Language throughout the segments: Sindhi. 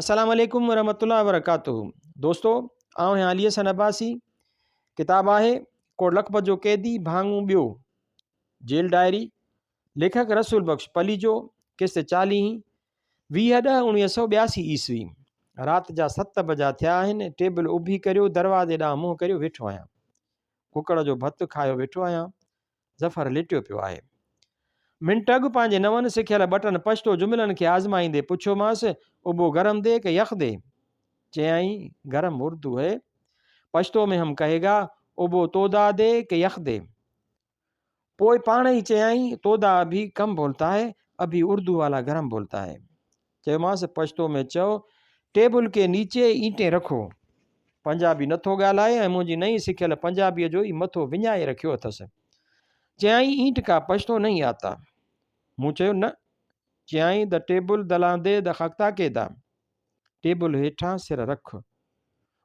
السلام عليڪم ورحمة الله وبرڪاته دوستو آئون آهيان علي حسن عباسي ڪتاب آهي ڪوٽ لکپت جو قيدي ڀاڱو ٻيو جيل ڊائري ليکڪ رسول بخش پليجو قسط چاليهين 20 ڏهه 1982 عيسوي رات جا ست بجا ٿيا آهن ٽيبل اڀي ڪريو دروازي ڏانهن منهن ڪريو ويٺو آهيان ڪڪڙ جو ڀت کايو ويٺو آهيان ظفر ليٽيو پيو آهي. منٽ اڳ پنهنجي نون سکيل ٻٽن پشتو جملن کي آزمائيندي پڇيومانس، ابو گرم the ڪه يخ the؟ چيائين، گرم اردو هي، پشتو ۾ هم ڪهي گا، ابو تودا the ڪه يخ the؟ پوء پاڻ ئي چيائين، تودا اڀي ڪم بولتا هي، اڀي اردو والا گرم بولتا هي. چيومانس، پشتو ۾ چئو، ٽيبل ڪي نيچي اينٽين رکو. پنجابي نٿو ڳالهائي ۽ منهنجي نئين سکيل پنجابيء جو ئي مٿو وڃائي رکيو اٿس. چيائين، اينٽ ڪا پشتو نهين آتا. مون چيو، نه. چيائين، د ٽيبل دلاندي د خختا ڪي دا. ٽيبل هيٺان سر رک.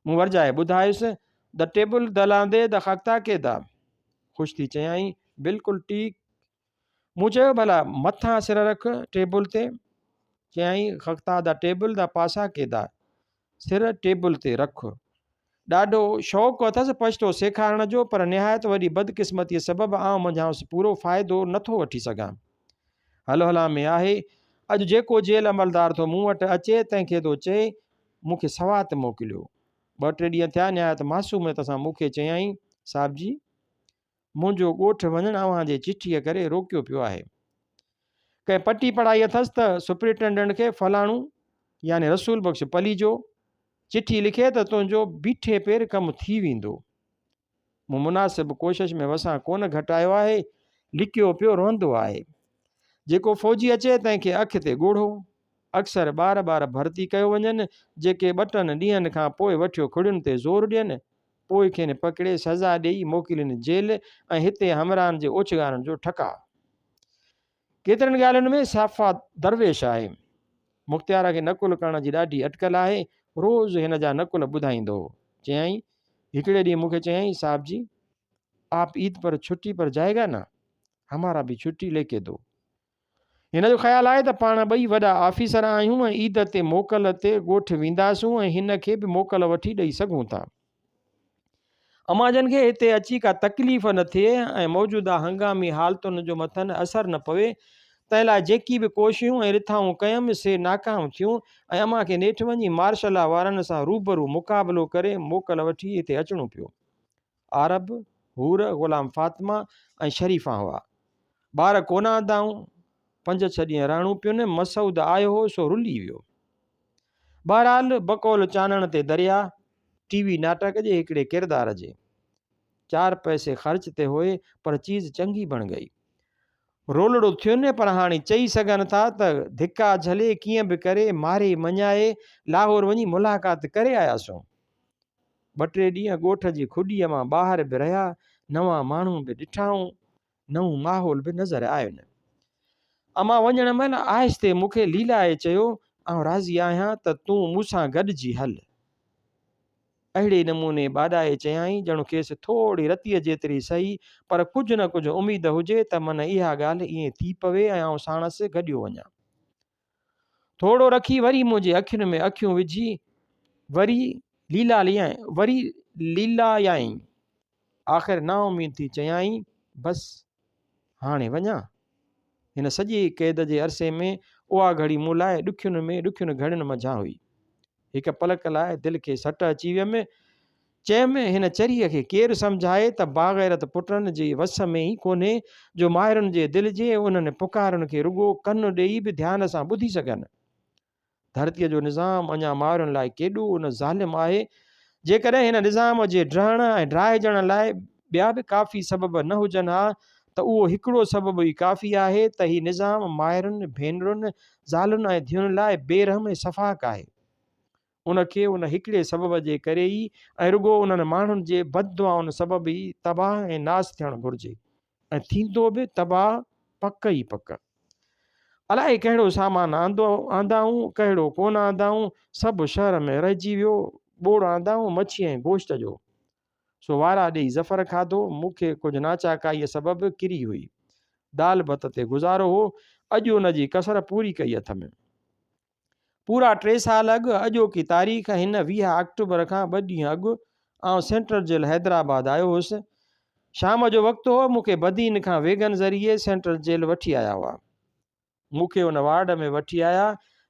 مون ورجائي ٻڌايس، د ٽيبل دلاندي د خختا ڪي دا. خوش ٿي چيائين، بلڪل ٽيڪ. مون چيو، ڀلا مٿان سر رک ٽيبل تي. چيائين، خختا دا ٽيبل دا پاسا ڪي دا. سر ٽيبل تي رک. ڏاڍو شوق اٿس پشتو سيکارڻ جو پر نهايت وڏي بدقسمتيء سبب آئون منجهانئس پورو فائدو نٿو وٺي سگهان. هل هلان ۾ آهي. اڄ جيڪو جيل عملدار ٿو مون وٽ اچي تنهن کي ٿو چئي مون کي سوات موڪليو. ٻه ٽي ڏينهن ٿيا نهايت معصوميت سان مون کي چيائين، صاحب جي! منهنجو ڳوٺ وڃڻ اوهان جي چٺيء ڪري روڪيو پيو آهي. ڪنهن پٽي پڙهائي اٿس ته سپرنٽينڊنٽ کي فلاڻو يعني رسول بخش پليجو چٺي لکي ته تنهنجو بيٺي پير ڪم ٿي ويندو. مون مناسب ڪوشش ۾ وسان ڪونه گهٽايو آهي، لڪيو پيو رهندو آهي. جيڪو فوجي اچي تنهن کي اک تي ڳوڙهو. اڪثر ٻار ٻار ڀرتي ڪيو وڃن، جيڪي ٻه ٽن ڏينهن کان پوء وٺيو کڙين تي زور ڏين. پوء کين پڪڙي سزا ڏيئي موڪلين جيل ۽ هتي همراهن جي اوڇگارن جو ٺڪاء. ڪيترين ڳالهين ۾ صفا درويش آهي. مختيار کي نقل ڪرڻ جي ڏاڍي اٽڪل آهي. روز هن جا نقل ٻڌائيندو هو. چيائين، هڪڙي ڏينهن مون کي چيائين، صاحب جي، آپ عيد پر ڇٽي پر جائي گا نا؟ همارا ڀي ڇٽي ليڪي دو. هن جو خيال آهي ته پاڻ ٻئي وڏا آفيسر آهيون ۽ عيد تي موڪل تي ڳوٺ وينداسون ۽ هن کي به موڪل وٺي ڏئي سگهون ٿا. امان جن کي هتي اچي ڪا تڪليف نه ٿئي ۽ موجوده هنگامي حالتن جو مٿن اثر نه پوي، تنهن لاء جيڪي به ڪوششون ۽ رٿائون ڪيم سي ناڪام ٿيون ۽ امان کي نيٺ وڃي مارشلا وارن سان روبرو مقابلو ڪري موڪل وٺي هتي اچڻو پيو. عارب، حور، غلام فاطمه ۽ شريفان هئا. ٻار ڪونه آندائون. پنج ڇهه ڏينهن رهڻو پين. مسعود آيو هو سو رلي ويو. بهرحال بقول چانڻ تي درياء، ٽي وي ناٽڪ جي هڪڙي ڪردار جي. چار پئسي خرچ تي هئي پر چيز چڱي بڻ گئي. رولڙو ٿين پر هاڻي چئي سگهن ٿا ته ڌڪا جهلي ڪيئن به ڪري ماري مڃائي لاهور وڃي ملاقات ڪري آياسون. ٻه ٽي ڏينهن ڳوٺ جي کڏيء مان ٻاهر به رهيا، نوان ماڻهو به ڏٺائون، نئون ماحول به نظر آين. امان وڃڻ مهل آهستي مون کي ليلائي چيو، آئون راضي آهيان ته تون مون سان گڏجي هل. اهڙي نموني ٻاڏائي چيائين ڄڻ کيس ٿوري رتيء جيتري سهي پر ڪجهه نه ڪجهه اميد هجي ته من اها ڳالهه ائين ٿي پوي ۽ آئون ساڻس گڏيو وڃان. ٿورو رکي وري منهنجي اکين ۾ اکيون وجهي وري ليلاليائين وري ليلايائين. آخر نااميد ٿي چيائين، بس هاڻي وڃان؟ هن سڄي قيد جي عرصي ۾ اها گهڙي مون لاء ڏکين ۾ ڏکين گهڙين منجهان هئي. هڪ پلڪ لاء دل کي سٽ اچي ويم. چيم، هن چريء کي ڪير سمجهائي ته باغيرت پٽن جي وس ۾ ئي ڪونهي جو مائرن جي دل جي انهن پڪارن کي رڳو ڪن ڏيئي به ڌيان سان ٻڌي سگهن. ڌرتيء جو نظام اڃا مائرن لاء ڪيڏو نه ظالم آهي. جيڪڏهن هن نظام جي ڊهڻ ۽ ڊاهجڻ لاء ٻيا به ڪافي سبب نه هجن ها ته اهو هڪڙو سبب ئي ڪافي آهي ته هي نظام مائرن، ڀينرن، زالن ۽ ڌيئن لاء بي رحم ۽ سفاڪ آهي. ان کي ان هڪڙي سبب جي ڪري ئي ۽ رڳو انهن ماڻهن جي بد دعائن سبب ئي تباهه ۽ ناس ٿيڻ گهرجي ۽ ٿيندو به تباهه پڪ ئي پڪ. الائي ڪهڙو سامان آندو آندائون، ڪهڙو ڪونه آندائون، سڀ شهر ۾ رهجي ويو. ٻوڙ آندائون مڇي ۽ گوشت جو. سو وارا ڏيئي ظفر کاڌو. مون کي ڪجهه ناچاڪائيء سبب ڪري هئي. دال ڀت تي گذارو هو. اڄ ان جي ڪسر پوري ڪئي اٿم. پورا ٽي سال اڳ اڄوڪي تاريخ هن 20 آڪٽوبر کان ٻه ڏينهن اڳ آئون سينٽرل جيل حيدرآباد آيو هوس. شام جو وقت هو، مون کي بدين کان ويگن ذريعي سينٽرل جيل وٺي آيا هئا. مون کي ان وارڊ ۾ وٺي آيا،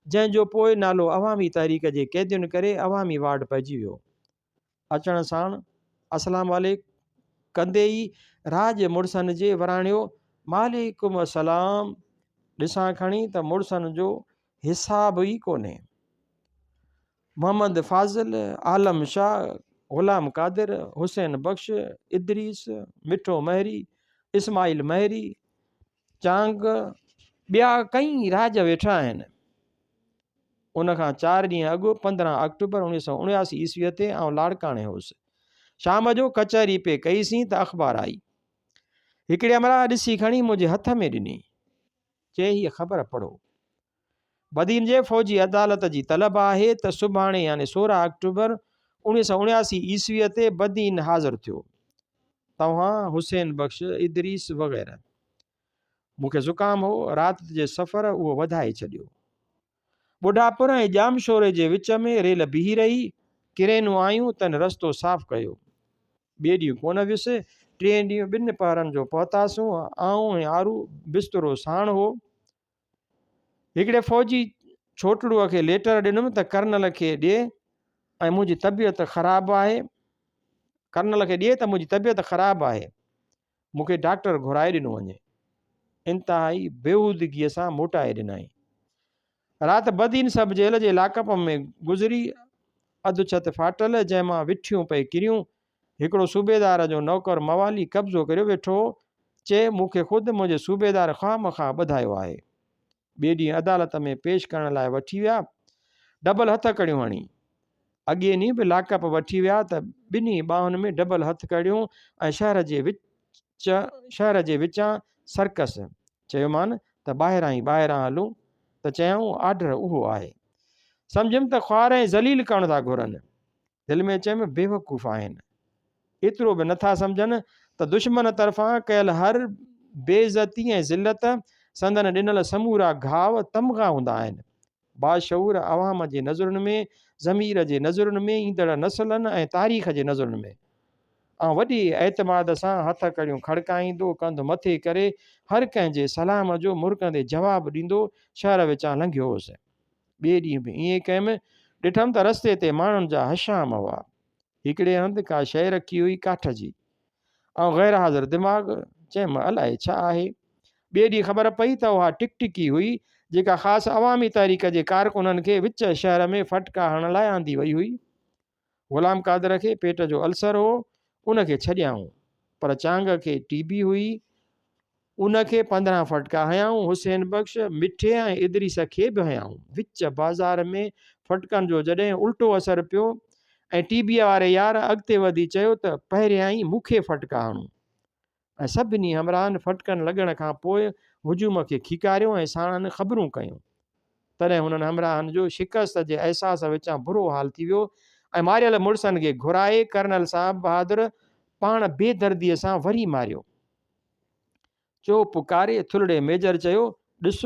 جنهن جو پوء نالو عوامي تحريڪ جي قيدين ڪري عوامي وارڊ پئجي ويو. اچڻ ساڻ اسلام عليڪ ڪندي ئي راڄ مڙسن جي وراڻيو وعليڪم السلام ڏسان کڻي ته مڙسن جو حساب ئي ڪونهي. محمد فاضل، عالم شاهه، غلام قادر، حسين بخش، ادريس، مٺو مهري، اسماعيل مهري، چانگ، ٻيا ڪئين راڄ ويٺا آهن. ان کان چار ڏينهن اڳ 15 آڪٽوبر 1979 عيسويء تي آئون لاڙڪاڻي هوس. شام جو ڪچهري پئي ڪئي سين ته اخبار آئي. هڪڙي همراهه ڏسي کڻي منهنجي هٿ ۾ ڏني. چي هيء خبر پڙهو. بدين جي فوجي عدالت جي طلب آهي ته سڀاڻي يعني 16 آڪٽوبر 1979 عيسويء تي بدين حاضر ٿيو. توهان، حسين بخش، ادريس وغيره. مون کي زڪام هو، رات جي سفر اهو وڌائي ڇڏيو. ٻڍاپور ۽ ڄامشوري جي وچ ۾ ريل بيهي رهي، ڪرينون آيون تن رستو صاف ڪيو. ٻئي ڏينهن ڪونه ويس، ٽئين ڏينهن ٻن پهرن جو پهتاسون، آئون ۽ آرو بسترو ساڻ هو. هڪڙي فوجي ڇوٽڙوء کي ليٽر ڏنم ته ڪرنل کي ڏي ۽ منهنجي طبيعت خراب آهي، ڪرنل کي ڏي ته منهنجي طبيعت خراب آهي. مون کي ڊاڪٽر گهرائي ڏنو وڃي. انتهائي بيهودگيء سان موٽائي ڏنائين. رات بدين سب جيل جي لاڪپ ۾ گذري. اڌ ڇت ڦاٽل، جنهن مان وٺيون پئي ڪريون. هڪڙو صوبيدار جو نوڪر موالي قبضو ڪريو ويٺو هو. چي، مون کي خود منهنجي صوبيدار خوامخواه ٻڌايو آهي. ٻئي ڏينهن عدالت ۾ پيش ڪرڻ لاء وٺي ويا. ڊبل هٿڪڙيون هڻي. اڳئين ڏينهن به لاڪپ وٺي ويا ته ٻنهي ٻانهن ۾ ڊبل هٿڪڙيون ۽ شهر جي وچ شهر جي وچان سرڪس. چيومان ته ٻاهران ئي ٻاهران هلون ته چيائون آرڊر اهو آهي. سمجهيم ته خوار ۽ ذليل ڪرڻ ٿا گهرن. دل ۾ چيم بيوقوف آهن. ايترو به نٿا سمجهن ته دشمن طرفان ڪيل هر بي عزتي ۽ ذلت، سندن ڏنل سمورا گهاء تمغا هوندا آهن. باشعور عوام جي نظرن ۾، ضمير جي نظرن ۾، ايندڙ نسلن ۽ تاريخ جي نظرن ۾. آئون وڏي اعتماد سان هٿ ڪڙيون کڙڪائيندو، ڪنڌ مٿي ڪري، هر ڪنهن جي سلام جو مرڪندي جواب ڏيندو شهر وچان لنگهيو هوس. ٻئي ڏينهن به ائين ڪيم. ڏٺم ته رستي تي ماڻهن جا هشام هئا. هڪڙي هنڌ ڪا شيء رکي هئي ڪاٺ جي. آئون غير حاضر دماغ چيم الائي ڇا آهي؟ ٻئي ڏينهن خبر پئي ته اها ٽڪٽڪي هئي، جيڪا خاص عوامي تحريڪ جي ڪارڪنن کي وچ شهر ۾ ڦٽڪا هڻڻ لاء آندي وئي هئي. غلام قادر کي پيٽ جو السر هو، ان کي ڇڏيائون، پر چانگ کي ٽي بي هئي، ان کي 15 ڦٽڪا هنيائون، حسين بخش، مٺي ۽ ادريس کي به هنيائون. وچ بازار ۾ ڦٽڪن جو جڏهن الٽو اثر پيو ۽ ٽي بيء واري يار اڳتي وڌي چيو ته پهريائين مون کي ڦٽڪا هڻو ۽ سڀني همراهن ڦٽڪن لڳڻ کان پوء هجوم کي کيڪاريو ۽ ساڻن خبرون ڪيون. تڏهن هنن همراهن جو شڪست جي احساس وچان برو حال ٿي ويو ۽ ماريل مڙسن کي گهرائي ڪرنل صاحب بهادر پاڻ بي درديء سان وري ماريو. چو پڪاري ٿلڙي ميجر چيو، ڏس،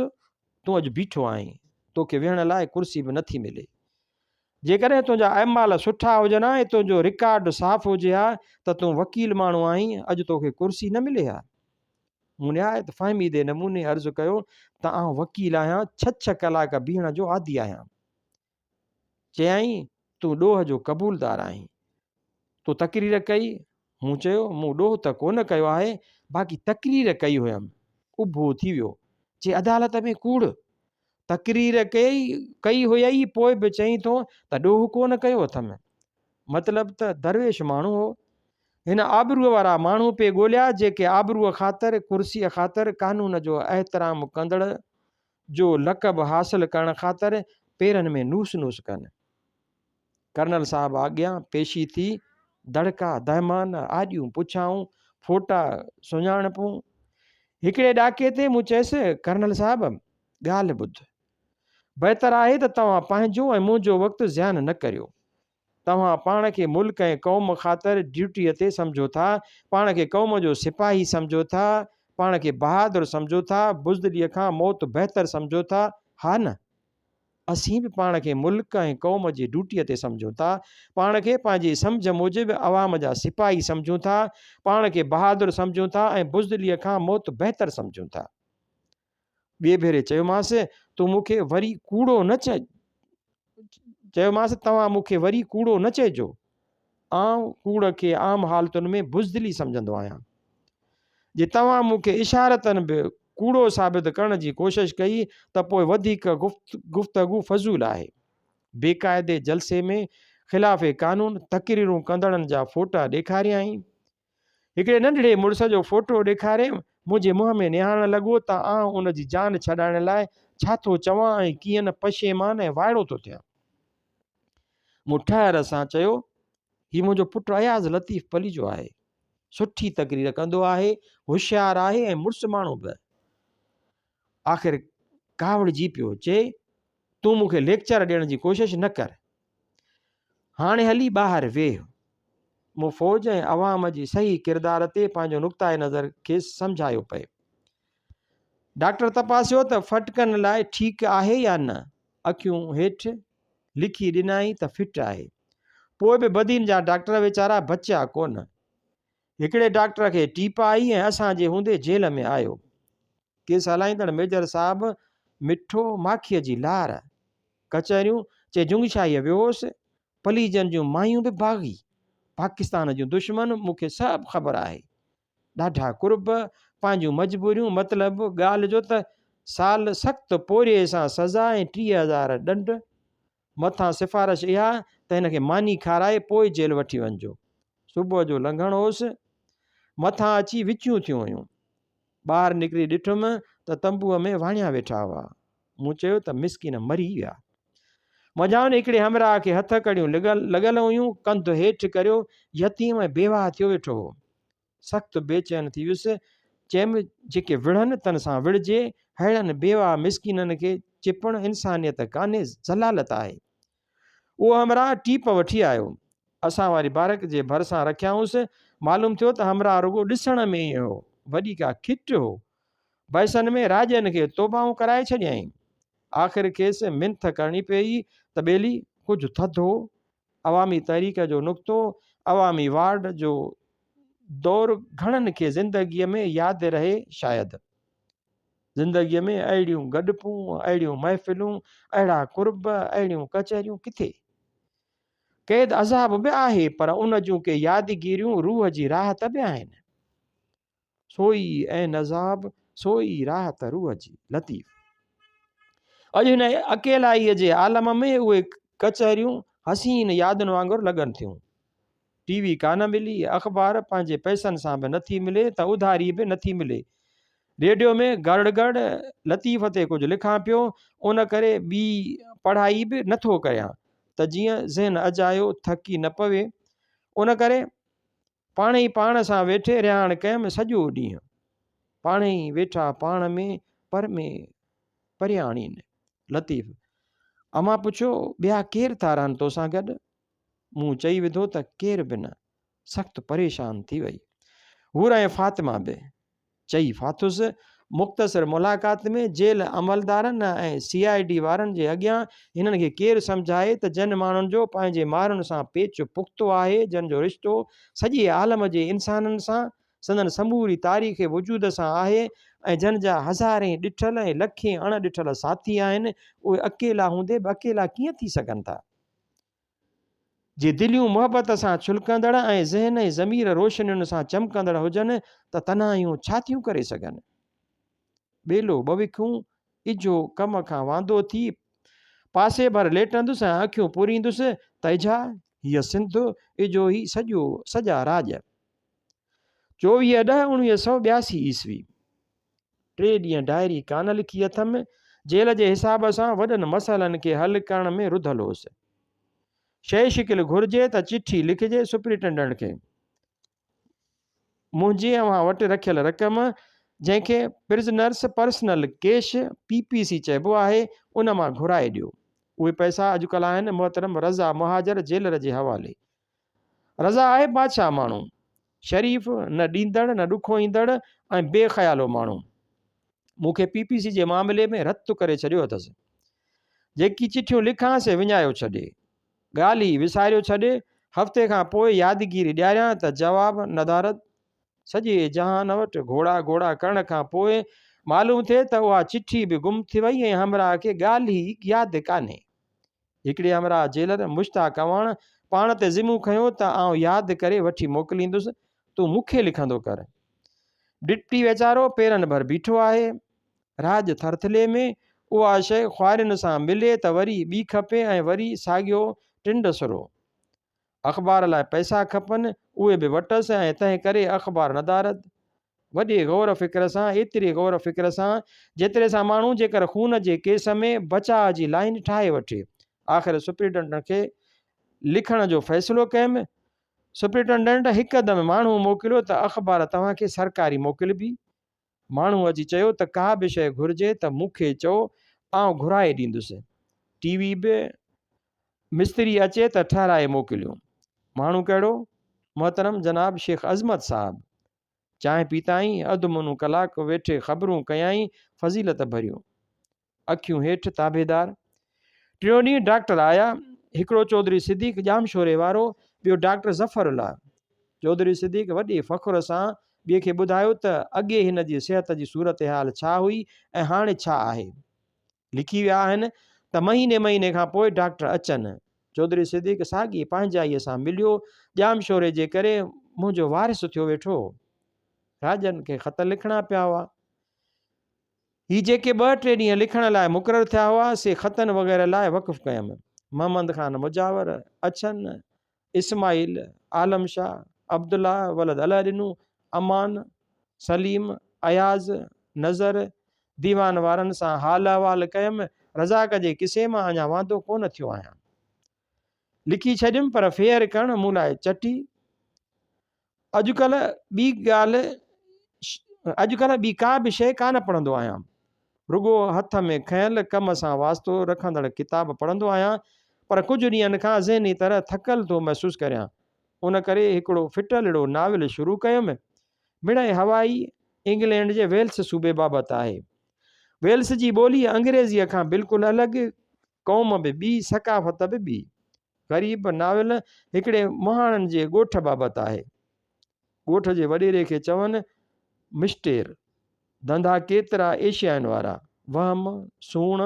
تون اڄ بيٺو آهين، توکي ويهڻ لاء ڪرسي به نٿي ملي. جيڪڏهن تنهنجا اعمال سٺا هجن ها ۽ تنهنجو رڪارڊ صاف هجي ها ته تون وڪيل ماڻهو آهين، اڄ توکي ڪرسي نه ملي ها. مون نهايت فهميدي نموني عرض ڪيو ته آئون وڪيل آهيان، ڇهه ڇهه ڪلاڪ بيهڻ جو عادي آهيان. چيائين، تون ڏوهه جو قبولدار آهين. تو تقرير ڪئي؟ مون چيو، مون ڏوهه ته ڪونه ڪيو آهي، باقي تقرير ڪئي هيم. اڀو ٿي ويو. چي، عدالت ۾ ڪوڙ؟ تقرير ڪئي هيئي پوء به چئين ٿو ته ڏوهه ڪونه ڪيو اٿم. مطلب ته درويش ماڻهو هو. هن آبروء وارا ماڻهو پئي ڳوليا، جيڪي آبروء خاطر، ڪرسيء خاطر، قانون جو احترام ڪندڙ جو لقب حاصل ڪرڻ خاطر پيرن ۾ نوس نوس ڪن. ڪرنل صاحب اڳيان پيشي ٿي، دڙڪا، دهمان، آڏيون پڇائون، ڦوٽا، سڃاڻپون. هڪڙي ڏاڪي تي مون چيس، ڪرنل صاحب، ڳالهه ٻڌ. بهتر آهي ته توهان پنهنجو ۽ منهنجو وقت زيان نه ڪريو. توهان پاڻ کي ملڪ ۽ قوم خاطر ڊيوٽيء تي سمجهو ٿا، پاڻ کي قوم جو سپاهي سمجهو ٿا، پاڻ کي بهادر سمجهو ٿا، بزدليء کان موت بهتر سمجهو ٿا، ها نه؟ اسين به پاڻ کي ملڪ ۽ قوم جي ڊيوٽيء تي سمجهون ٿا، پاڻ کي پنهنجي سمجهه موجب عوام جا سپاهي سمجهون ٿا، پاڻ کي بهادر سمجهون ٿا ۽ بزدليء کان موت بهتر سمجهون ٿا. ٻئي ڀيري چيومانس، تون مون کي وري ڪوڙو نه چيومانس، توهان مون کي وري ڪوڙو نه چئجو. آئون ڪوڙ کي عام حالتن ۾ بزدلي سمجهندو آهيان. جي توهان مون کي اشارتن به ڪوڙو ثابت ڪرڻ جي ڪوشش ڪئي ته پوء وڌيڪ گفتگو فضول آهي. بيقاعدي جلسي ۾ خلاف قانون تقريرون ڪندڙن جا فوٽا ڏيکاريائين. هڪڙي ننڍڙي مڙس جو فوٽو ڏيکاري منهنجي منهن ۾ نهارڻ لڳو ته آئون ان جي جان ڇڏائڻ لاء ڇا ٿو چوان ۽ ڪيئن نه پشيمان ۽ وائڙو ٿو ٿيان. مون ٺهر سان چيو، هي منهنجو پٽ اياز لطيف پليجو آهي. سٺي تقرير ڪندو آهي، هوشيار آهي ۽ مڙس ماڻهو به. آخر ڪاوڙجي پيو، چي، تون مون کي ليڪچر ڏيڻ جي ڪوشش نه ڪر. هاڻي هلي ٻاهر ويهه. مون فوج ۽ عوام جي صحيح ڪردار تي پنهنجو نقطه نظر کيس سمجهايو پئي. ڊاڪٽر تپاسيو ته ڦٽڪن لاء ٺيڪ آهي يا نه. اکيون هيٺ لکي ڏنائين ته فٽ آهي. پوء به بدين جا ڊاڪٽر ويچارا بچيا ڪونه. هڪڙي ڊاڪٽر کي ٽيپ آئي ۽ اسان جي هوندي جيل ۾ آيو. ڪيس هلائيندڙ ميجر صاحب مٺو ماکيء جي لار. ڪچهريون چي جنگشاهيء ويو هوس. پليجن جون مايون به باغي. پاڪستان جون دشمن مون کي سڀ خبر آهي. ڏاڍا قرب، پنهنجون مجبوريون، مطلب ڳالهه جو ته سال سخت پورهيي سان سزا ۽ 30,000 ڏنڊ، مٿان سفارش اها ته هن کي ماني کارائي پوء جيل وٺي وڃجو. صبح جو لنگهڻ هوس، مٿان اچي وچيون ٿيون هيون. ٻاهر نڪري ڏٺم ته تنبوء ۾ واڻيا ويٺا هئا. مون چيو ته مسڪين مري ويا. منجهائن هڪڙي همراهه کي هٿ ڪڙيون لڳل هيون، ڪنڌ هيٺ ڪريو يتيم ۽ بيواهه ٿيو ويٺو هو. سخت بيچين ٿي ويس. چيم، جيڪي وڙهن تن سان وڙهجي، ههڙن بيواهه مسڪينن کي چپڻ انسانيت ڪانهي، ذلالت آهي. اهو همراهه ٽيپ وٺي آيو. اسان واري بارڪ جي ڀرسان رکيائونس. معلوم ٿيو ته همراهه رڳو ڏسڻ ۾ ائين هو، وڏي ڪا کٽ هو. بحثن ۾ راڄن کي توبهون ڪرائي ڇڏيائين. آخر کيس منٿ ڪرڻي پيئي ته ٻيلي، ڪجهه ٿڌو عوامي تحريڪ جو نقطو، عوامي وارڊ جو دور گهڻن کي زندگيء ۾ ياد رهي شايد. زندگيء ۾ اهڙيون گڏپون، اهڙيون محفلون، اهڙا قرب، اهڙيون ڪچهريون ڪٿي؟ قيد عذاب به آهي پر ان جون ڪي يادگيريون روح جي راحت به آهن. سو ئي عين عذاب، سو ئي راحت روح جي. لطيف. اڄ هن اڪيلائيء جي عالم ۾ اهي ڪچهريون حسين يادن وانگر لڳن ٿيون. ٽي وي ڪانه ملي، اخبار پنهنجي پئسن سان به نٿي ملي ته اڌاري به نٿي ملي. ريڊيو ۾ گڙ گڙ لطيف تي ڪجهه لکان پيو، ان ڪري ٻي پڙهائي به نٿو ڪريان ته جيئن ذهن اجايو ٿڪي نه پوي. ان ڪري پاڻهئي پاڻ سان ويٺي رهاڻ ڪيم سڄو ڏينهن. پاڻهئي ويٺا پاڻ ۾ پر ۾ پرياڻين. لطيف، امان پڇيو، ٻيا ڪير ٿا رهن توسان گڏ؟ مون چئي وڌو ته ڪير به نه. سخت پريشان ٿي وئي. حور ۽ فاطمه به. چئي ڦاٿس. مختصر ملاقات ۾ جيل عملدارن ۽ سي I D وارن جي اڳيان هنن کي ڪير سمجهائي ته جن ماڻهن جو پنهنجي مارن سان پيچ پختو آهي، جن جو رشتو سڄي عالم جي انسانن سان، سندن سموري تاريخ وجود سان آهي ۽ جن جا هزارين ڏٺل ۽ لکين اڻ ڏٺل ساٿي آهن، اهي اڪيلا هوندي به اڪيلا ڪيئن ٿي سگهن ٿا؟ جي دليون محبت سان ڇلڪندڙ ۽ ذهن ۽ ضمير روشنين سان چمڪندڙ هجن ته تنهائيون ڇا ٿيون ڪري سگهن؟ ٻيلو ٻه وکون، اجهو ڪم کان واندو ٿي پاسي ڀر ليٽندس ۽ اکيون پوريندس ته اجها هيء سنڌ، اجهو هي سڄو سڄا راڄ. 24/10/1982 عيسوي. ٽي ڏينهن ڊائري ڪانه لکي اٿم. جيل جي حساب سان وڏن مسئلن کي حل ڪرڻ ۾ رڌل هوس. شيء شڪل گهرجي ته چٺي لکجي سپرنٽينڊنٽ کي. منهنجي اوهان وٽ رکيل رقم، جنهن کي پرزنرس پرسنل ڪيش، PPC، چئبو آهي، ان مان گهرائي ڏيو. اهي پئسا اڄڪلهه آهن محترم رضا مهاجر جيلر جي حوالي. رضا آهي بادشاهه ماڻهو. شريف، نه ڏيندڙ نه ڏکوئيندڙ ۽ بي خيالو ماڻهو. مون کي پي پي سي جي معاملي ۾ رت ڪري ڇڏيو اٿس. جيڪي چٺيون لکان سي وڃايو ڇڏي. ڳالهه ئي وساريو ڇڏي. هفتي کان پوء يادگيري ڏياريان ته جواب ندارد. سڄي جهان وٽ گهوڙا گهوڙا ڪرڻ کان پوء معلوم ٿئي ته اها چٺي به گم ٿي وئي ۽ همراهه کي ڳالهه ئي ياد ڪانهي. هڪڙي همراهه جيلر مشتاق اعواڻ پاڻ تي ذمو کنيو ته آئون ياد ڪري وٺي موڪليندس، تون مون کي لکندو ڪر. ڊپٽي ويچارو پيرن ڀر بيٺو آهي. راڄ ٿرٿلي ۾ اها شيء خوارين سان ملي ته وري ٻي کپي ۽ وري ساڳيو ٽنڊ سرو. اخبار لاء پئسا کپن، اهي به وٽس ۽ تنهن ڪري اخبار ندارد. وڏي غور فڪر سان، ايتري غور فڪر سان، جيتري سان ماڻهو جيڪر خون جي ڪيس ۾ بچاء جي لائين ٺاهي وٺي. آخر سپرنٽنڊنٽ کي لکڻ جو فيصلو ڪيم. سپرنٽنڊنٽ هڪدم ماڻهو موڪليو ته اخبار توهان کي سرڪاري موڪلبي. ماڻهوء اچي چيو ته ڪا به شيء گهرجي ته مون کي چئو، آئون گهرائي ڏيندس. ٽي وي به مستري اچي ته ٺهرائي موڪليو. ماڻهو ڪهڙو؟ محترم جناب شيخ عظمت صاحب. چانهه پيتائين، اڌ منو ڪلاڪ ويٺي خبرون ڪيائين، فضيلت ڀريون. اکيون هيٺ تابعدار. ٽيون ڏينهن ڊاڪٽر آيا، هڪڙو چوڌري صديق ڄامشوري وارو، ٻيو ڊاڪٽر ظفر الله. چوڌري صديق وڏي فخر سان ٻئي کي ٻڌايو ته اڳي هن جي صحت جي صورتحال ڇا هئي ۽ هاڻي ڇا آهي. لکي ويا آهن ته مهيني مهيني کان پوء ڊاڪٽر اچن. چوڌري صديق ساڳي پنهنجائيء سان مليو، ڄامشوري جي ڪري منهنجو وارث ٿيو ويٺو هو. راڄن کي خط لکڻا پيا هئا. هي جيڪي ٻه ٽي ڏينهن لکڻ لاء مقرر ٿيا هئا، سي خطن وغيره لاء وقف ڪيم. محمد خان مجاور، اڇن، اسماعيل، عالم شاهه، عبدالله ولد الهه ڏنو، امان، سليم، اياز، نظر، ديوان وارن سان حال احوال ڪيم. رزاق جي قصي مان اڃا واندو ڪونه ٿيو آهيان. لکي ڇڏيم پر ڦير ڪرڻ مون لاء چٽي. اڄڪلهه ٻي ڳالهه اڄڪلهه ٻي ڪا به شيء ڪانه پڙهندو آهيان. رڳو هٿ ۾ کنيل ڪم سان واسطو رکندڙ ڪتاب پڙهندو آهيان، پر ڪجهه ڏينهن کان ذهني طرح ٿڪل ٿو محسوس ڪريان. ان ڪري هڪڙو ڦٽلڙو ناول شروع ڪيم. مڙئي هوائي انگلينڊ جي ويلس صوبي بابت آهي. ويلس جي ٻولي انگريزيء کان بلڪل الڳ، قوم به ٻي، ثقافت به ٻي. غريب ناول هڪڙي مهاڻن جي ڳوٺ بابت آهي. ڳوٺ جي وڏيري کي چون مسٽير. ڌنڌا ڪيترا ايشيائن وارا. وهم، سوڻ،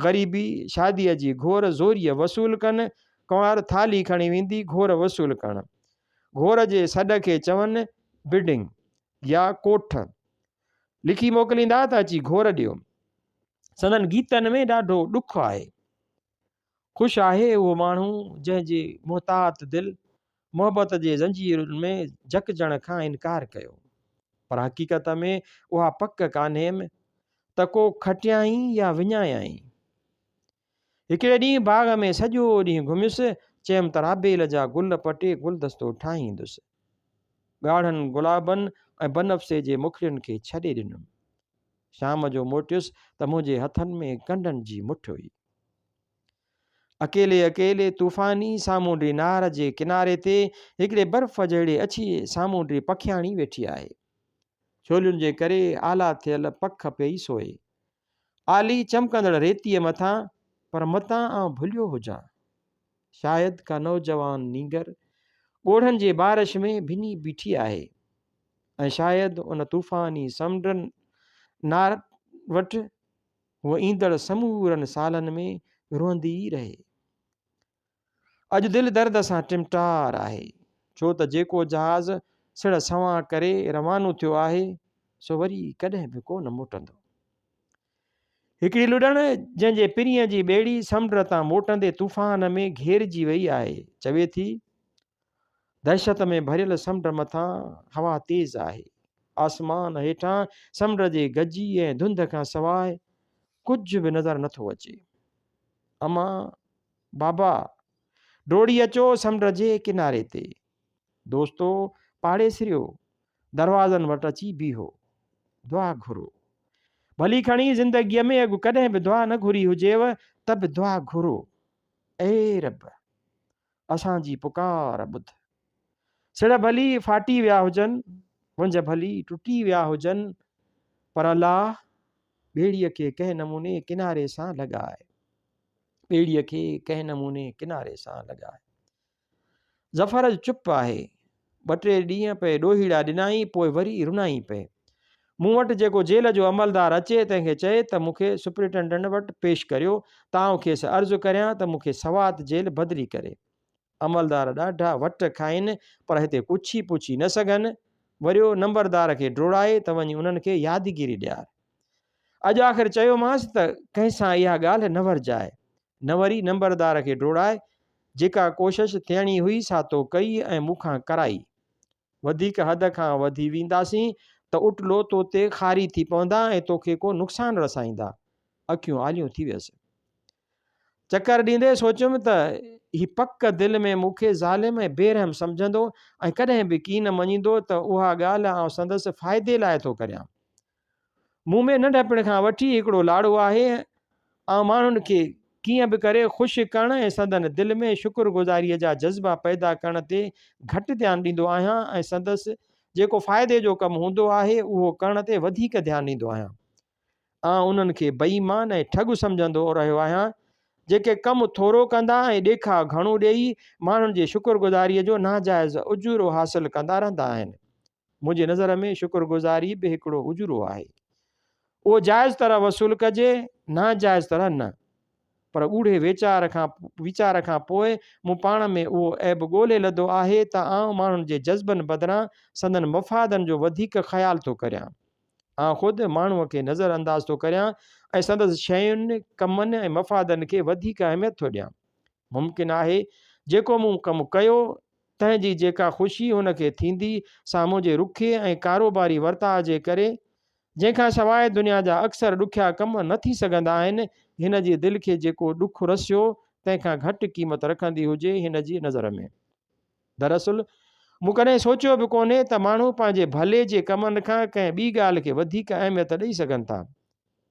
غريبي، شاديء جي گهور زوريء وصول ڪن، ڪنوار ٿالهي کڻي ويندي گهور وصول ڪرڻ. گهور جي سڏ کي چون بڊنگ يا ڪوٺ. لکي موڪليندا ته اچي گهور ڏيو. سندن گيتن ۾ ڏاڍو ڏک آهي. خوش آهي اهو ماڻهو جنهن جي محتاط دل محبت جي زنجيرن ۾ جڪجڻ کان انڪار ڪيو. پر حقيقت ۾ اها پڪ ڪانهيم ته ڪو کٽيائين يا وڃايائين. هڪڙي ڏينهن باغ ۾ سڄو ڏينهن گهميس، چيم ته رابيل جا گل پٽي گلدستو ٺاهيندس. ڳاڙهن گلابن ۽ بنفشي جي مکڙين کي ڇڏي ڏنم. شام جو موٽيس ته منهنجي هٿن ۾ ڪنڊن جي مٺ هئي. اڪيلي اڪيلي طوفاني سامونڊي نار جي ڪناري تي هڪڙي برف جهڙي اڇي سامونڊي پکياڻي ويٺي آهي. ڇولين جي ڪري آلا ٿيل پک پئي سوئي. آلي چمڪندڙ ريتيء مٿان، پر متان آئون ڀليو هجان. شايد ڪا نوجوان نينگر ڳوڙهن جي بارش ۾ ڀني بيٺي آهي ۽ شايد ان طوفاني سمنڊ نار وٽ هوء ايندڙ سمورن سالن ۾ روئندي ئي رهي. اڄ دل درد سان ٽمٽار آهي، ڇو ته جيڪو جهاز سڙهه سنوان ڪري روانو ٿيو آهي، سو وري ڪڏهن به ڪو نه موٽندو. هڪڙي لڏڻ، جنهن جي پرينء جي ٻيڙي سمنڊ تان موٽندي طوفان ۾ گهيرجي وئي آهي، چوي ٿي، دهشت ۾ ڀريل سمنڊ مٿان هوا تيز آهي. آسمان هيٺان سمنڊ جي گجي ۽ ڌنڌ کان سواء ڪجهه به نظر نٿو اچي. امان، بابا، ڊوڙي اچو سمنڊ جي ڪناري تي. دوستو، پاڙيسريو، دروازن وٽ اچي بيهو. دعا گهرو. ڀلي کڻي زندگيء ۾ اڳ ڪڏهن به دعا نه گهري هجيو ته به دعا گهرو. اي رب! اسان جي پڪار ٻڌ. سڙهه ڀلي ڦاٽي ويا هجن، ونجهه ڀلي ٽٽي ويا هجن، پر الله ٻيڙيء کي ڪنهن نموني ڪناري سان لڳاء. ٻيڙيء کي ڪنهن نموني ڪناري سان لڳاء. ظفر اڄ چپ آهي. ٻه ٽي ڏينهن پئي ڏوهيڙا ڏنائين، پوء وري رنائين پئي. مون وٽ جيڪو جيل جو عملدار اچي، تنهن کي چئي ته مون کي سپرنٽينڊنٽ وٽ پيش ڪريو ته آئون کيس عرض ڪريان ته مون کي سوات جيل بدلي ڪري. عملدار ڏاڍا وٽ کائين، پر هتي ڪڇي پڇي نه سگهن. وريو نمبردار کي ڊوڙائي ته وڃي انهن کي يادگيري ڏيار. اڄ آخر چيومانس ته ڪنهن سان اها ڳالهه نه ورجاء. نه وري نمبردار کي ڊوڙائي، جيڪا ڪوشش ٿيڻي هئي سا تو ڪئي ۽ مون کان ڪرائي. وڌيڪ حد کان وڌي وينداسين ته اٽلو تو تي خاري ٿي پوندا ۽ توکي ڪو نقصان رسائيندا. اکيون آليون ٿي ويس. چڪر ڏيندي سوچيم ته هي پڪ دل ۾ مون کي ظالم ۽ بي رحم سمجهندو ۽ ڪڏهن به ڪين مڃيندو ته اها ڳالهه آئون سندس فائدي لاء ٿو ڪريان. مون ۾ ننڍپڻ کان وٺي هڪڙو لاڙو آهي، آئون ماڻهن کي ڪيئن به ڪري خوش ڪرڻ ۽ سندن دل ۾ شڪر گذاريء جا جذبا پيدا ڪرڻ تي گهٽ ڌيان ڏيندو آهيان ۽ سندس جيڪو فائدي جو ڪم هوندو آهي اهو ڪرڻ تي وڌيڪ ڌيان ڏيندو آهيان. آئون انهن کي بي ايمان ۽ ٺڳ سمجهندو رهيو آهيان، جيڪي ڪم ٿورو ڪندا ۽ ڏيکاء گهڻو ڏيئي ماڻهن جي شڪر گذاريء جو ناجائز اجورو حاصل ڪندا رهندا آهن. منهنجي نظر ۾ شڪر گذاري به هڪڙو اجورو آهي. اهو جائز طرح وصول ڪجي، ناجائز طرح نه. پر ڳوڙهي ويچار کان ويچار کان پوء مون پاڻ ۾ اهو عيب ڳولي لڌو آهي ته آئون ماڻهن جي جذبن بدران سندن مفادن جو وڌيڪ خيال ٿو ڪريان. آئون خود ماڻهوء کي نظر انداز ٿو ڪريان ۽ سندس شين، ڪمن ۽ مفادن کي وڌيڪ اهميت ٿو ڏيان. ممڪن آهي جيڪو مون ڪم ڪيو، تنهن جي جيڪا خوشي هن کي ٿيندي، سا منهنجي رکي ۽ ڪاروباري ورتاء جي ڪري، جنهن کان سواء دنيا جا اڪثر ڏکيا ڪم نه ٿي سگهندا آهن، هن جي دل کي جيڪو ڏک رسيو، تنهن کان گهٽ قيمت رکندي هجي هن جي نظر ۾. دراصل مون ڪڏهن سوچيو به ڪونهي ته ماڻهو پنهنجي ڀلي جي ڪمن کان ڪنهن ٻي ڳالهه کي وڌيڪ اهميت ڏئي سگهن ٿا.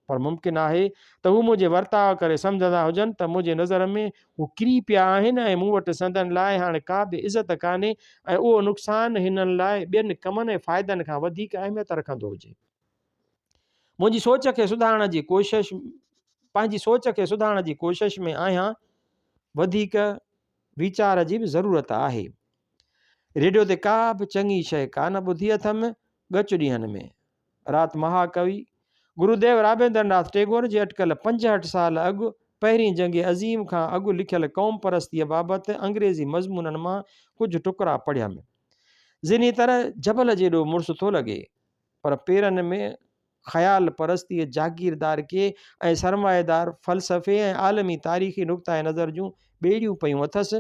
پر ممڪن آهي ته هو منهنجي ورتاء ڪري سمجهندا هجن ته منهنجي نظر ۾ هو ڪري پيا آهن ۽ مون وٽ سندن لاء هاڻ ڪا به عزت ڪانهي ۽ اهو نقصان هنن لاء ٻين ڪمن ۽ فائدن کان وڌيڪ اهميت رکندو هجي. منهنجي سوچ کي سڌارڻ جي ڪوشش پنهنجي سوچ کي سڌارڻ جي ڪوشش ۾ آهيان. وڌيڪ ويچار جي به ضرورت آهي. ريڊيو تي ڪا به چڱي شيء ڪا نه ٻڌي اٿم ڳچ ڏينهن ۾. رات مهاڪوي گروديو رابندر ناٿ ٽيگور جي اٽڪل 65 سال اڳ پهرين جنگ عظيم کان اڳ لکيل قوم پرستيء بابت انگريزي مضمونن مان ڪجهه ٽڪرا پڙهيم. ذهني طرح جبل جيڏو مڙس ٿو لڳي، پر پيرن ۾ خيال پرستيء، جاگيردارڪي ۽ سرمائيدار فلسفي ۽ عالمي تاريخي نقطه نظر جون ٻيڙيون پيون اٿس،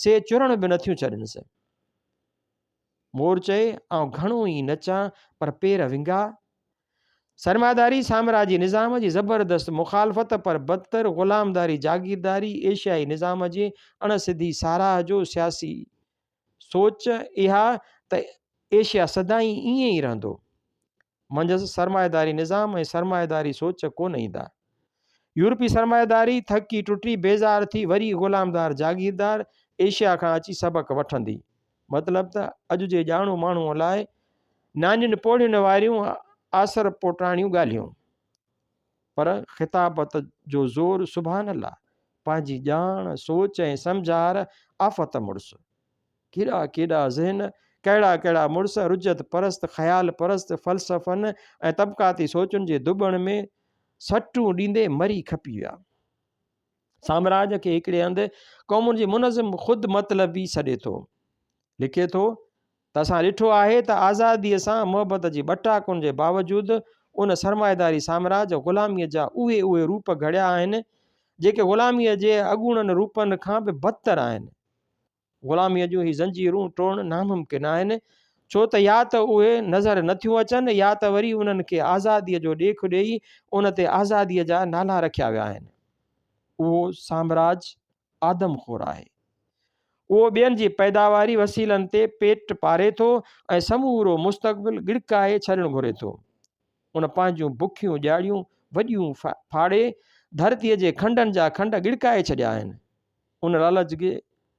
سي چرڻ به نٿيون ڇڏينس. مور چئي، آئون گهڻو ئي نچان، پر پير ونگا. سرمائيداري سامراجي نظام جي زبردست مخالفت، پر بدتر غلامداري جاگيرداري ايشيائي نظام جي اڻ سڌي ساراهه جو سياسي سوچ اها ته ايشيا سدائين ائين ئي رهندو. منجهس سرمائيداري نظام ۽ سرمائيداري سوچ ڪونه ايندا. يورپي سرمائيداري ٿڪي ٽٽي بيزار ٿي وري غلامدار جاگيردار ايشيا کان اچي سبق وٺندي. مطلب ته اڄ جي ڄاڻو ماڻهوء لاء نانين پوڙهين واريون آسر پوٽاڻيون ڳالهيون. پر خطابت جو زور سبحان الله! پنهنجي ڄاڻ، سوچ ۽ سمجهار آفت مڙس. ڪيڏا ڪيڏا ذهن، ڪهڙا ڪهڙا مڙس رجعت پرست، خيال پرست فلسفن ۽ طبقاتي سوچن جي ڌٻڻ ۾ سٽون ڏيندي مري کپي ويا. سامراج کي هڪڙي هنڌ قومن جي منظم خود مطلبي سڏي ٿو. لکي ٿو ته اسان ڏٺو آهي ته آزاديء سان محبت جي ٻٽاڪن جي باوجود ان سرمائيداري سامراج غلاميء جا اهي اهي روپ گهڙيا آهن، جيڪي غلاميء جي اڳوڻن روپن کان به بدتر آهن. غلاميء جون هي زنجيرون ٽوڙڻ ناممڪن آهن، ڇو ته يا ته اهي نظر نٿيون اچن يا ته وري انهن کي آزاديء جو ڏيک ڏيئي ان تي آزاديء جا نالا رکيا ويا آهن. اهو سامراج آدم خور آهي. اهو ٻين جي پيداواري وسيلن تي پيٽ پاري ٿو ۽ سمورو مستقبل ڳڙڪائي ڇڏڻ گهري ٿو. ان پنهنجون بکيون ڄاڙيون وڏيون ڦاڙي ڌرتيء جي کنڊن جا کنڊ ڳڙڪائي ڇڏيا آهن. ان لالچ جي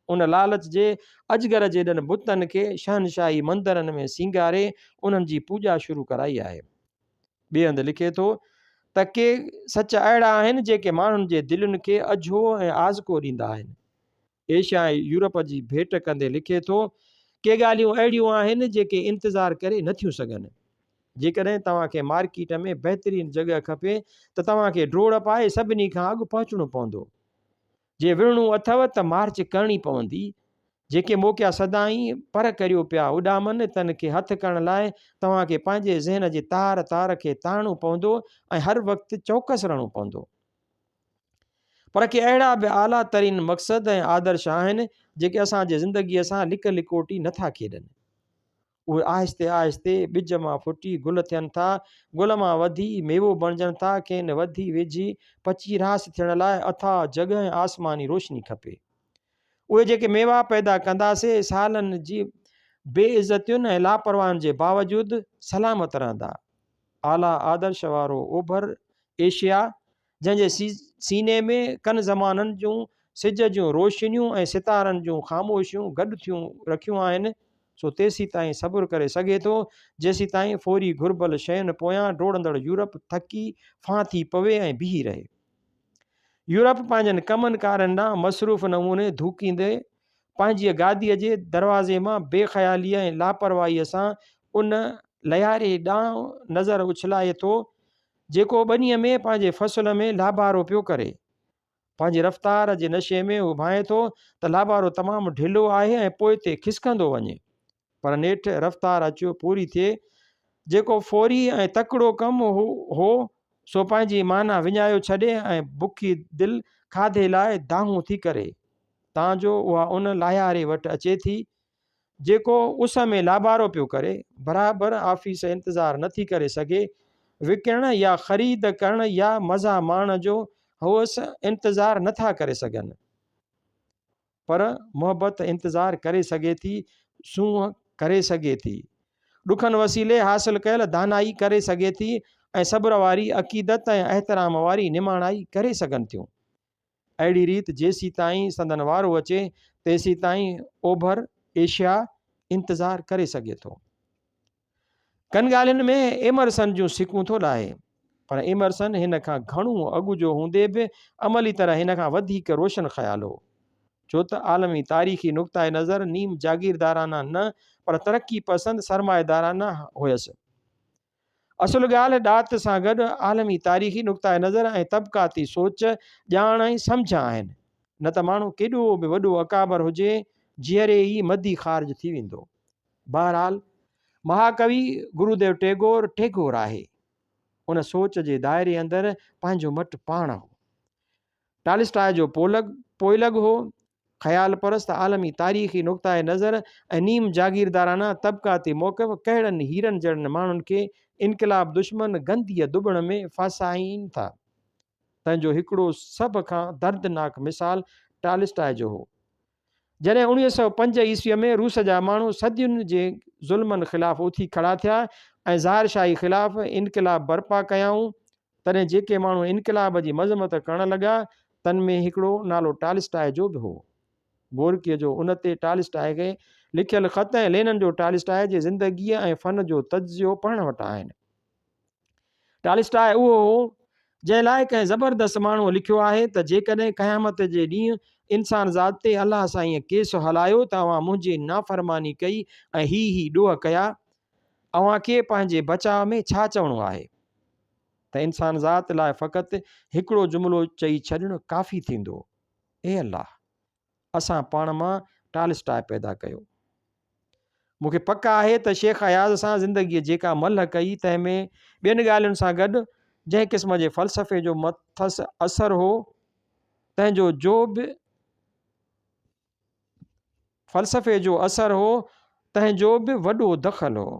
ان لالچ جي اجگر جيڏن بتن کي شهنشاهي مندرن ۾ سينگاري انهن جي پوڄا شروع ڪرائي آهي. ٻئي هنڌ لکي ٿو ته ڪي سچ اهڙا آهن جيڪي ماڻهن جي دلين کي اجهو ۽ آزڪو ڏيندا آهن. ايشيا ۽ يورپ جي ڀيٽ ڪندي لکي ٿو، ڪي ڳالهيون اهڙيون آهن جيڪي انتظار ڪري نه ٿيون سگهن. جيڪڏهن توهان کي مارڪيٽ ۾ بهترين جڳهه کپي ته توهان کي ڊوڙ پائي سڀني کان اڳ پهچڻو پوندو. جي وڙهڻو اٿئو ته مارچ ڪرڻي پوندي. جيڪي موقعا سدائين پر ڪريو پيا اڏامن، تن کي هٿ ڪرڻ لاء توهان کي پنهنجي ذهن جي تار تار کي تاڻڻو پوندو ۽ هر وقت چوڪس رهڻو پوندو. پر ڪي اهڙا به اعليٰ ترين مقصد ۽ آدرش آهن، جيڪي اسان جي زندگيء سان لڪ لڪوٽي نٿا کيڏن. اهي آهستي آهستي ٻج مان ڦٽي گل ٿين ٿا، گل مان وڌي ميوو بڻجن ٿا، کين وڌي ويجهي پچي راس ٿيڻ لاء اٿاهه جڳهه ۽ آسماني روشني کپي. اهي جيڪي ميوا پيدا ڪندا سي سالن جي بي عزتين ۽ لاپرواهين جي باوجود سلامت رهندا. اعليٰ آدرش وارو اوڀر ايشيا جنهن جي سيني ۾ ڪن زمانن جون سج جون روشنيون ۽ ستارن جون خاموشيون گڏ ٿيون رکيون آهن، سو تيسيتائين صبر ڪري سگهي ٿو، جيسيتائين فوري گهربل شين پويان ڊوڙندڙ يورپ ٿڪي ڦان ٿي پوي ۽ بيهي رهي. يورپ پنهنجن ڪمن ڪارين ڏانهن مصروف نموني ڌوڪيندي پنهنجيء گاديء جي دروازي مان بي خياليء ۽ لاپرواهيء سان ان لياري ڏانهن نظر اڇلائي ٿو، جيڪو ٻنيء ۾ پنهنجي فصل ۾ لابارو پيو ڪري. پنهنجي رفتار جي نشي ۾ هو ڀانئي ٿو ته لابارو تمام ڍلو آهي ۽ پوئتي کسڪندو وڃي. پر نيٺ رفتار اچيو پوري ٿئي. جيڪو فوري ۽ تڪڙو ڪم هو سو پنهنجي معنيٰ وڃايو ڇڏي ۽ بکي دل کاڌي لاء دانهون ٿي ڪري. تان جو اها ان لاهياري وٽ اچي ٿي جيڪو اس ۾ لابارو پيو ڪري، برابر آفيس انتظار نه ٿي ڪري سگهي، وڪڻڻ يا خريد ڪرڻ يا مزا ماڻڻ جو هوس انتظار نه ٿا ڪري سگهن. پر محبت انتظار ڪري سگهي ٿي، سونهن ڪري سگهي ٿي، ڏکن وسيلي حاصل ڪيل دانائي ڪري سگهي ٿي ۽ صبر واري عقيدت ۽ احترام واري نماڻائي ڪري سگهن ٿيون. اهڙي ريت جيسيتائين سندن وارو اچي تيسيتائين اوڀر ايشيا انتظار ڪري سگهي ٿو. ڪن ڳالهين ۾ ايمرسن جون سڪون ٿو لاهي، پر ايمرسن هن کان گهڻو اڳ جو هوندي به عملي طرح هن کان وڌيڪ روشن خيال هو. ڇو ته عالمي تاريخي نقطه نظر نيم جاگيردارانه نه پر ترقي پسند سرمائيدارانه هيس. اصل ڳالهه ڏات سان گڏ عالمي تاريخي نقطه نظر ۽ طبقاتي سوچ، ڄاڻ ۽ سمجهه آهن. نه ته ماڻهو ڪيڏو به وڏو اڪابر هجي، جيئري ئي مدي خارج ٿي ويندو. بهرحال، مهاڪوي گروديو ٽيگور، ٽيگور آهي. ان سوچ جي دائري اندر پنهنجو مٽ پاڻ هو. ٽالسٽاء جو پولڳ، پوئلڳ هو. خيال پرست عالمي تاريخي نقطه نظر ۽ نيم جاگيردارانه طبقاتي موقف ڪهڙن هيرن جهڙن ماڻهن کي انقلاب دشمن گنديء ڌٻڻ ۾ ڦاسائين ٿا. تنهن جو هڪڙو سڀ کان دردناڪ مثال ٽالسٽاء جو هو. جڏهن 1905 عيسويء ۾ روس جا ماڻهو صدين جي ظلمن خلاف اٿي کڙا ٿيا ۽ زارشاهي خلاف انقلاب برپا ڪيائون تڏهن جيڪي ماڻهو انقلاب جي مذمت ڪرڻ لڳا، تن ۾ هڪڙو نالو ٽالسٽاء جو به هو. گورڪيء جو ان تي ٽالسٽاء کي لکيل خط ۽ لينن جو ٽالسٽاء جي زندگيء ۽ فن جو تجزيو پڙهڻ وٽان آهن. ٽالسٽاء اهو هو، جنهن لاء ڪنهن زبردست ماڻهوء لکيو آهي ته جيڪڏهن قيامت جي ڏينهن انسان ذات تي الله سائينء ڪيس هلايو ته اوهان منهنجي نافرماني ڪئي ۽ هي هي ڏوهه ڪيا، اوهان کي پنهنجي بچاء ۾ ڇا چوڻو آهي؟ ته انسان ذات لاء فقط هڪڙو جملو چئي ڇڏڻ ڪافي ٿيندو، اي الله! اسان پاڻ مان ٽالسٽاء پيدا ڪيو. مون کي پڪ آهي ته شيخ اياز سان زندگيء جيڪا ملهه ڪئي تنهن ۾ ٻين ڳالهين سان گڏ جنهن قسم جي فلسفي جو مٿس اثر هو تنهن جو جو به فلسفي جو اثر هو تنهن جو به وڏو دخل هو.